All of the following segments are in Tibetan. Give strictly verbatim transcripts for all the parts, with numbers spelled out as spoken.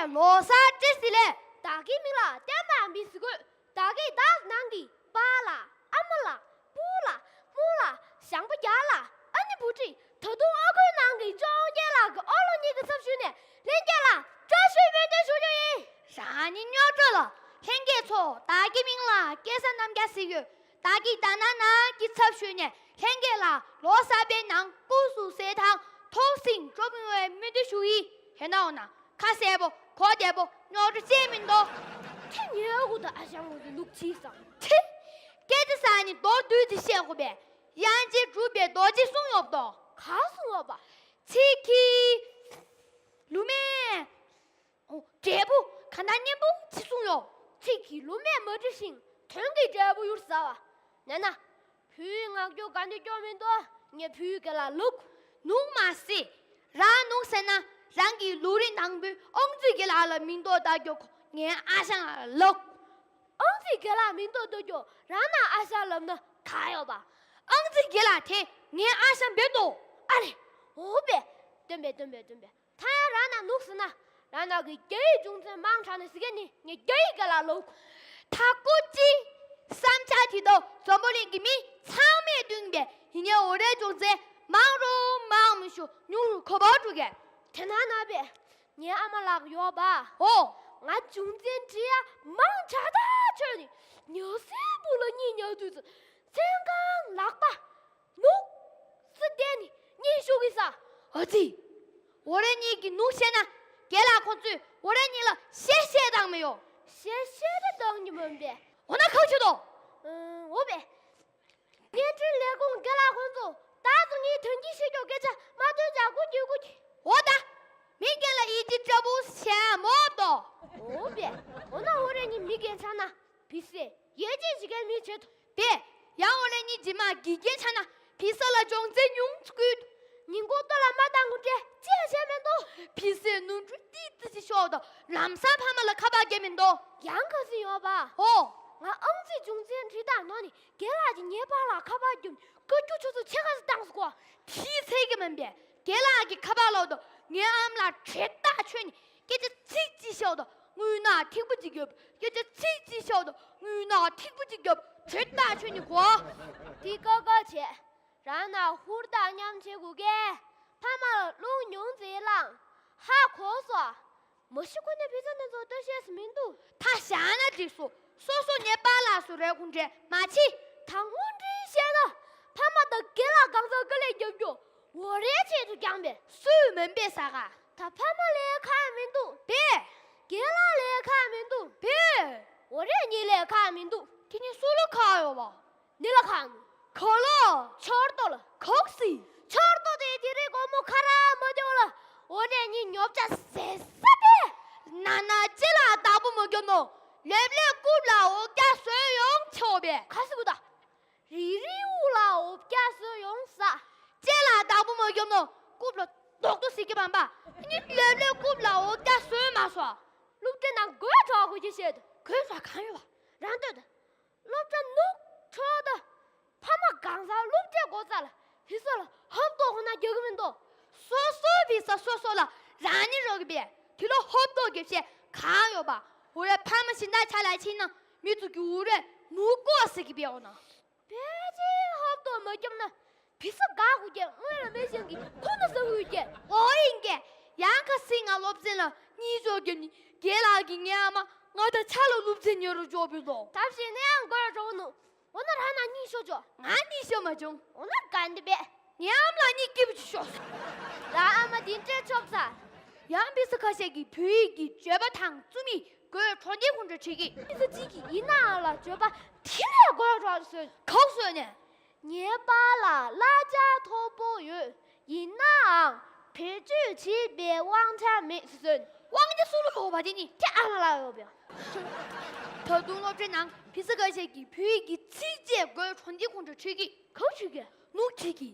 ལོ་གསར་བཀྲ་ཤིས་བདེ་ལེགས། བདག་གི་མིང་ལ་བསྟན་པ་མི་ཟེར་དགོས། བདག་གིས་བདག་ནང་གི་པཱ་ལགས། ཨ་མ་ལགས། སྤོ་ལགས། རྨོ་ལགས། ཞང་པོ་རྒྱ་ལགས། ཨ་ནེ་བུ་ཁྲིད། ད་དུང་ཨ་ཁུའི་ནང་གི་ཅོང་རྒྱལ་ལགས་ཀྱི་ཨོ་ལོ་གཉིས་ཀྱི་ཚབ་ཞུས་ནས་ལྷན་རྒྱས་ལ་བཀྲ་ཤིས་སྨོན་འདུན་ཞུ་རྒྱུ་ཡིན། རང་ཉིད་རྙོག་དྲ་ལ། ལྷན་རྒྱས་ཚོ། བདག་གི་མིང་ལ་སྐལ་བཟང་རྣམ་རྒྱལ་ཟེར་ཡོད། བདག་གིས་ད་ནང་ནང་གི་ཚབ་ཞུས་ནས་ལྷན་རྒྱས་ལ་ལོ་གསར་པའི་ནང་སྐུ་གཟུགས་གསལ་ཐང་ཐོག་སེང་སྐྱོ་མོ་བའི་སྨོན་འདུན་ཞུ་ཡི། ཧེ་ན་འོ་ན། ཁ་གསལ་པོ། གོ་བདེ་པོ། རྙོག་དྲ་ཅི་ཡང་མི་འདུག་ཁྱེད་ཉལ་དགོས་དང་ཨ་ཞང་ངོ་ཚོ་ལུག་ཅིག་བསམ། ཁྱེད། སྐད་ཆ་ཟ་ནི་མདོར་བསྡུས་ཏེ་བཤད་དགོས་པས། དབྱངས་ཅན་གྲུབ་པའི་རྡོ་རྗེ་གསུང་ཡོད་དོ། ག་གསུང་ཡོད་པ། ཚིག་གི་ལུ་མེ། འོ། འབྲས་བུ་གང་དག་སྙན་པོ་ཅི་གསུང་ཡོད། ཚིག་གི་ལུ་མེ་མ་འདྲི་ཞིང་། དོན་གྱི་འབྲས་བུ་ཡུར་ཟ་བ། ན་ན། བུའི་ངག་སྐྱོ་ག་འདི་སྐྱོ་མི་འདུག་ངས་བུའི་སྐེ་ལ་ལུག་ནུག་མ་སྲིད། རང་ནུག་ཟེར་ན། རང་གི་ལུག་རིགས་དང་པོའི་ཨང་རྩིས་དགེ་ལགས་ལ་མིང་འདོགས་བཏགས་རྒྱུ་ཁོ་ངའི་ཨ་ཞང་ལ་ལུག་ཨང་རྩིས་དགེ་ལགས་མིང་འདོགས་བཏགས་རྒྱུ་རང་ན་ཨ་ཞང་ལབ་ན་ག་ཡོད་པ། ཨང་རྩིས་དགེ་ལགས་དེ་ངའི་ཨ་ཞང་བེ་དོ། ཨ་རེ། འོ་བེ། སྟོན་པས་སྟོན་པས་སྟོན་པས། ད་ཡང་རང་ན་ནུག་ཟེར་ན། རང་ན་གི་རྒྱ་ཡིག་སྦྱོང་ཚན་མང་དྲགས་ནས་ཟེར་གི་ནི་ངས་རྒྱ་ཡིག་སྐེ་ལ་ལུག་ད་སྐུ་མཁྱེན། བསམ་འཆར་དེ་དག་འཛམ་བུ་གླིང་གི་མི་ཚང་མས་མཐུན་པས། ཡིན་ནའི་འོ་རེ་སྦྱོང་ཚན་མང་རུང་མང་མི་ཞུ་ཉུང་རུ་གོ་བ་འགྲོ་གས། དེ་ན་ན་བས། ངའི་ཨ་མ་ལགས་ཡོད་པ། ཨོ། ང་སྦྱོང་ཚན་བྲིས་ཡ་མང་དྲགས་ད་ཆོད་ནི། ཉལ་སའི་སྦུག་ལ་གཉིད་ཉལ་དུས་སུ་མཚན་གང་ལག་པ། ནུག་སུ་བསྡད་ནི་གཉིད་ཤུགས་ཀྱིས་ཟ། ཨ་ཙི། འོ་རེ་གཉིས་ཀྱིས་ནུག་བཤད་ན། རྒན་ལགས་ཁོང་ཚོས་འོ་རེ་གཉིས་ལ་གཤེ་གཤེ་བཏང་མི་ཡོང་། གཤེ་གཤེ་རེ་བཏང་གི་མིན་པས། འོ་ན་གང་བྱེད་དོ། ཨང་། འོ་བས། བརྙན་འཕྲིན་ལས་ཁུངས་རྒན་ལགས་ཁོང་ཚོ། ད་ཚོ་ངའི་དོན་གྱི་ཤེས་ཀྱོག་སྐད་ཆ་མ་ཐོས་ཀྱང་སྒུག་གི་སྒུག་གི་འོ་ད། མི་རྒན་ལ་ཡིད་ཆེས་འདྲ་པོ་བྱས་མོ་དོ། འོ་བས། འོ་ན་འོ་རེ་གཉིས་མི་རྒན་ཆགས་ན། བི་སེ། ཡེ་ཅེ་ཇི་གའི་མི་བྱེད་དོ། པས། ཡང་འོ་ལེ་གཉིས་རྗེས་མ་དགེ་རྒན་ཆགས་ན་བི་ས་ལ་སྦྱོང་ཚན་ཉུང་ཙམ་དགོས། ཉིན་གུང་ལྟོ་ལ་མ་བཏང་གོང་འདྲེ་ཅི་ཡང་བྱས་མི་འདུག་བི་སའི་ནོར་འཁྲུལ་ཏིག་ཙི་ཞིག་ཤོར་དུས་ལམ་སང་ཕ་མ་ལ་ཁ་པར་རྒྱག་མི་འདུག་ཡང་ཁ་སང་ཡོད་པ། ཨོ། ང་ཨང་རྩིས་སྦྱོང་ཚན་བྲིས་སྟངས་ནོར་ནས་རྒན་ལགས་ཀྱིས་ངའི་པཱ་ལགས་ཁ་པར་བརྒྱབ་ནས་བཀའ་བཀྱོན་ཆུ་ཚོད་ཕྱེད་ཀ་ཙམ་བཏང་སོང་གོ། དེའི་ཚད་ཀྱི་མིན་པས། རྒན་ལགས་ཀྱིས་ཁ་པར་ལོག་དུས་ངའི་ཨ་མ་ལགས་དྲེད་ཐག་ཆོད་ནས། སྐད་ཆ་ཚིག་གཅིག་ཤོར་དུས་རྔུལ་ནག་ཐིགས་པ་གཅིག་བརྒྱབ། སྐད་ཆ་ཚིག་གཅིག་ཤོར་དུས་རྔུལ་ནག་ཐིགས་པ་གཅིག་བརྒྱབ། དྲེད་ཐག་ཆོད་ནས་གོ། དེ་ཀ་ཀ་བྱས། རང་ན་ཧུར་ཐག་མཉམ་བྱེད་དགོས་གས། ཕ་མར་རླུང་ཉུང་ཙམ་བླངས། ཧ་གོ་སོང་། མ་གཞི་ཁོ་ནས་བི་ས་དེ་ཚོ་ལྟ་ཤེས་སུ་མི་འདུག་ད་བཞག་ན་འགྲིག་སོང་། སོ་སོ་ངའི་པཱ་ལགས་སུ་རེད་ཁོང་འདྲེ་མ་བྱེད། ད་དངོས་འབྲེལ་བཤད་ན། ཕ་མ་དང་རྒན་ལགས་གང་ཟག་དཀའ་ལས་རྒྱབ་རྒྱུ། འོ་རེའི་ཆེད་དུ་རྐྱང་པས། སུས་མིན་པས་ཟ་ག་ད་ཕ་མ་ལས་ཁག་མི་འདུག་པས། རྒན་ལགས་ལས་ཁག་མི་འདུག་པས། འོ་རེ་གཉིས་ལས་ཁག་མི་འདུག་དེ་གཉིས་སུ་ལ་ཁག་ཡོད་པ། འདི་ལ་ཁག་མི། ག་ལ། ཆོར་ཏོ་ལ། ཁག་སི། ཆོར་ཏོ་དེ་དེ་རིང་དགོང་མོ་ཁ་ར་མ་བྱོ་ལ། འོ་རེ་གཉིས་ཉོབ་ཆ་ཟེ་ས་པས། ན་ན་ཅི་ལ་བདག་པོ་མ་རྒྱོབ་ནོ། ལེབ་ལེབ་རྐུབ་ལ་འོ་བརྒྱ་བཟོས་ཡོང་ཆོག་པས། ཁ་སི་གུ་ད། རི་རི་འུ་ལ་འོ་བརྒྱ་བཟོས་ཡོང་ས། ཅེ་ལ་བདག་པོ་མ་རྒྱོབ་ནོ། རྐུབ་ལ་རྡོག་རྡོག་ཟེར་གྱི་བམ་པ། ནི་ལེབ་ལེབ་རྐུབ་ལ་འོ་བརྒྱ་བཟོས་མ་སོ། སློབ་གྲྭ་ནང་དགོད་བྲོ་བ་དགོད་ཀྱི་བཤད་དུ། དགོད་བྲོ་གང་ཡོད་པ། རང་ལྟོས་དང་། སློབ་གྲྭ་ནུབ་འཕྲོ་དུ། ཕ་མ་གང་ཟག་སློབ་གྲྭའི་སྒོ་རྩ་ལ་ཕི་སོ་ལ་ཧབ་ཏོ་ཁོ་ན་རྒྱག་གི་མི་འདུག་སོ་སོའི་ཕི་ས་སོ་སོ་ལ་རང་ཉིད་རོགས་ཀྱི་པས། དེ་ལ་ཧབ་ཏོ་གི་བཤད་གང་ཡོད་པ། འུ་རེ་ཕ་མ་གཞན་དག་ཆ་ལ་ཕྱིན་ན་མི་ཚོ་གི་འུ་རེ་མུ་ཀོ་ཟེར་གི་པས་འོ་ན། ཕལ་ཆེར་ཧབ་ཏོ་མ་བརྒྱབ་ན་ཕི་ས་དགའ་དགོས་ཀྱི་སྔོན་ལ་མེད་ཞིང་གི་ཁོ་ན་ས་དགོས་ཀྱི། འོ་ཡིན་ཀྱེ། ཡང་ཁ་སིང་ང་སློབ་ཚན་ལ་གཉིད་ཅོག་རྒྱབ་ནི་རྒན་ལགས་ཀྱིས་ངའི་ཨ་མ་ང་དང་ཆ་ལ་སློབ་ཚན་ཉོ་རུ་འཇོག་པའི་ལོ། ཐབས་ཤེས་ནི་ཡང་དགོས་རོགས་ནུ། འོ་ན་རང་ན་གཉིད་ཤོ་ཅོ། ང་གཉིད་ཤོ་མ་བྱུང་། འོ་ན་ག་འདི་བས། ངའི་ཨམ་ལ་གཉིད་སྐྱིད་པོ་ཅིག་ཤོར་སོང་། ད་ཨ་མ་འདི་འདྲའི་ཆོབ་ཚ། ཡང་ཕི་ས་ཁ་ཤས་ཀྱིས་བོད་ཡིག་གི་བརྗོད་པ་དང་རྩོམ་ཡིག་དགོད་བྲོ་འདི་ཁོང་ཁྲོ་བྱེད་ཀྱི། ཕི་ས་གཅིག་གིས་ཡིན་ནའང་ལ་བརྗོད་པ་དེ་ལས་དགོད་བྲོ་བཟོས། གང་བཟོས་ནས། ངའི་པཱ་ལགས་གླ་ཆ་མཐོ་པོ་ཡོད། ཡིན་ནའང་བེད་སྤྱོད་བྱེད་པའི་དབང་ཆ་མེད་ཟེར། དབང་ཆ་སུ་ལ་ཡོད་པ་དེ་ནི་ཁྱེད་ཨ་མ་ལ་ཡོད་པས། ད་དུང་སློབ་གྲྭའི་ནང་ཕི་ས་ཁ་ཤས་ཀྱིས་བོད་ཡིག་གི་ཚིགས་བཅད་དགོད་བྲོ་འདི་ཁོང་ཁྲོ་བྱེད་ཀྱི། གང་བྱེད་ཀྱི། ནུག་བྱེད་ཀྱི།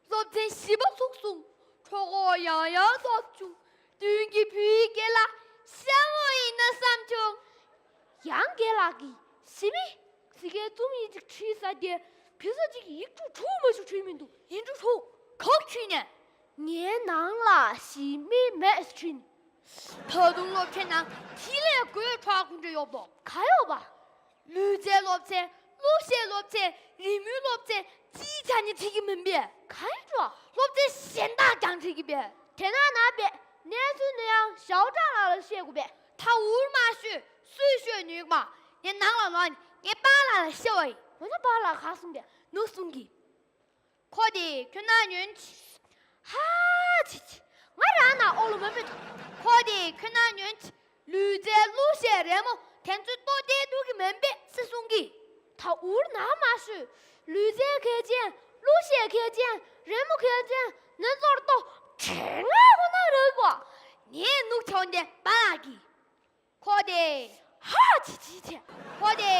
སློབ་ཚན་བཞི་པ་ཚུགས་སོང་། གྲོགས་པོ་ཡང་ཡང་འཚོགས་བྱུང་། མདུན་གྱི་བོད་ཡིག་དགེ་ལགས་ཤ་མོ་ཡིན་ན་བསམ་བྱུང་། ཡང་དགེ་ལགས་ཀྱིས་ཞི་མི་ཟི་ཀའི་རྩོམ་ཡིག་ཅིག་བྲིས་ས་དེ་བི་ས་གཅིག་ཡིག་འབྲུ་དྲུག་མ་གཏོགས་བྲིས་མི་འདུག་ཡིག་འབྲུ་དྲུག་གང་བྲིས་ནས། ངའི་ནང་ལ་ཞི་མི་མེད་བྲིས་ནས། ད་དུང་སློབ་ཚན་ནང་དེ་ལས་དགོད་བྲོ་ག་འདྲ་ཡོད་པོ། ག་ཡོད་པ། ལུས་རྩལ་སློབ་ཚན། གླུ་གཞས་སློབ་ཚན། རི་མོའི་སློབ་ཚན། ཅིའི་ཆ་ནས་ཁྲིད་ཀྱི་མིན་པས། ག་ཡིན་འགྲོ། སློབ་ཚན་གཞན་དག་ཀྱང་ཁྲིད་ཀྱི་པས། དེ་ན་ན་པས། གནས་ཚུལ་ནི་ཡང་ཞའོ་ཀྲང་ལགས་ལ་བཤད་དགོས་པས། ད་འུར་མ་ཤོད། སུས་ཤོད་ནུས་མ། ངས་ནང་ལ་ལོག་ནས་ངའི་པཱ་ལགས་ལ་བཤད་པ་ཡིན། འོ་ན་པཱ་ལགས་ག་གསུངས་པས། ནུ་གསུང་གི། ཁོ་དེ་ཁྱོད་ན་ཉོན་ཆི། ཧ་ཅི་ཅི། ང་རང་ན་ཨོ་ལོ་མ་མེད། ཁོ་དེ་ཁྱོད་ན་ཉོན་ཆི། ལུས་རྩལ་གླུ་གཞས་རི་མོ་དེ་ཚོའི་ལྟོ་ལྡན་འདུག་གི་མིན་པས་སུས་གསུང་གི། ད་འུར་ན་མ་ཤོད། ལུས་རྩལ་མཁས་ཅན། གླུ་གཞས་མཁས་ཅན། རི་མོ་མཁས་ཅན། ནི་ཚོར་ལྟོ། དྲན་ང་ཁོ་ན་རག་གོ། ངས་ནུག་ཆོག་འདི་པཱ་ལགས་ཀྱི། ཁོ་དེ། ཧ་ཅི་ཅི་ཅི། ཁོ་དེ།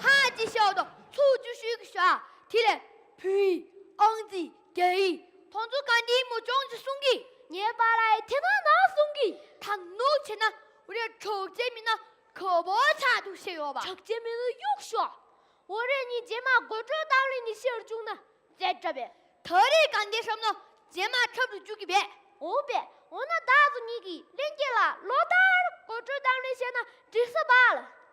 ཧ་ཅི་ཤོད་དོ། ཚུགས་ཅུ་ཤུགས་ཀྱི་ཤོད། དེ་ལས་བོད་ཡིག་ཨང་རྩིས། རྒྱ་ཡིག་དོན་ཚུལ་ག་འདི་མོ་ཅོང་ཅི་གསུང་གི། ངའི་པཱ་ལགས་དེ་ན་ན་གསུང་གི། ད་ནུག་བྱས་ན་འུ་རེ་གྲོགས་ཅན་མིན་ན་ག་པོ་ཆགས་འདུག་ཤེས་ཡོད་པ། གྲོགས་ཅན་མིན་ན་གཡུག་ཤོག་འུ་རེ་གཉིས་རྗེས་མ་དགོད་བྲོ་བཏང་ལེ་ནི་ཤེར་བཅུག་ན། རྫས་འདྲ་བས། ད་རེས་གང་གའི་ཧྲམ་ནོ། རྗེས་མ་ཁྲབ་ཏུ་བཅུག་གི་བས། འོ་བས། འོ་ན་བདག་ཚོ་གཉིས་ཀྱིས་ལྷན་རྒྱས་ལ་ལོ་ལྟར་དགོད་བྲོ་བཏང་ལེ་བཤད་ན་འགྲིག་ས་པཱ་ལགས།